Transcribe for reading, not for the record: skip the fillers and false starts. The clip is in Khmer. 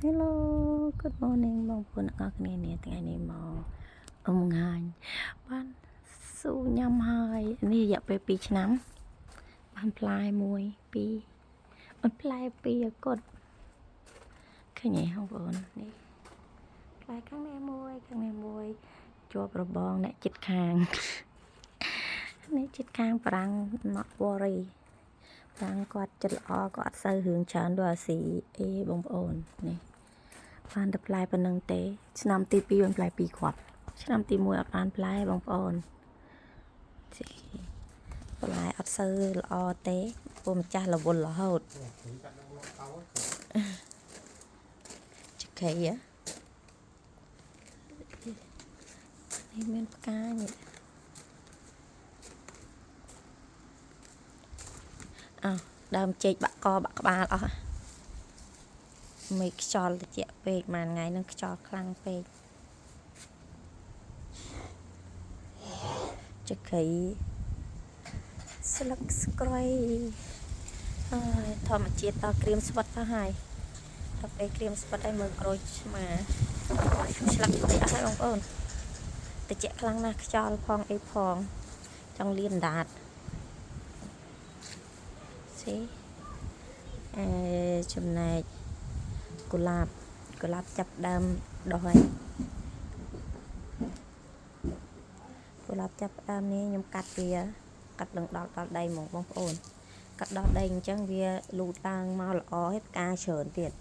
Hello, good morning បងប្អូនទាំងអស់គ្នានេះថ្ងៃនេះមកអមងាញបានស៊ូញ៉ាំហើយនេះរយៈពេល2ឆ្នាំបានផ្លែ1 2បានផ្លែ2អកុដឃើញទេបងប្អូននេះផ្លែខាងនេះមួយខាងនេះមួយជាប់របងអ្នកចិត្តខាងអ្នកចិត្តខាងប្រាំង not worry ប្រាំងគាត់ចិត្តល្អគាត់អត់សូវរឿងច្រើនដូចអាស៊ីអេបងប្អូននេះបានតែផ្លែប៉ុណ្្នឹងទេឆ្នាំទី2បានផ្លែ2គ្រាប់ឆ្នាំទី1អត់បានផ្លែបងប្អូនផ្លែអត់សូវល្អទេពុំម្ចាស់រវល់រហូតចក្រីនេះមានផ្កានេះអោះដើមចេកបាក់កបាក់ក្បាលអស់មេឃខ្យល់ត្រជាក់ពេកមួយថ្ងៃនឹងខ្យល់ខ្លាំងពេកចក្រីស្លឹកស្ក្រៃហើយធម្មជាតិតក្រៀមស្វិតទៅហើយដល់ពេលក្រៀមស្វិតហើយមើលក្រូចឆ្មាឆ្លាក់អីអស់ហើយបងប្អូនត្រជាក់ខ្លាំងណាស់ខ្យល់ផងអីផងចង់លៀនដាតស៊ីអេចំណែកកុលាបកុលាបចាប់ដើមដុះហើយកុលាបចាប់ដើមនេះខ្ញុំកាត់វាកាត់នឹងដល់ដីហ្មងបងប្អូនកាត់ដល់ដីអញ្ចឹងវាលូតឡើងមកល្អហើយផ្កាច្រើនទៀត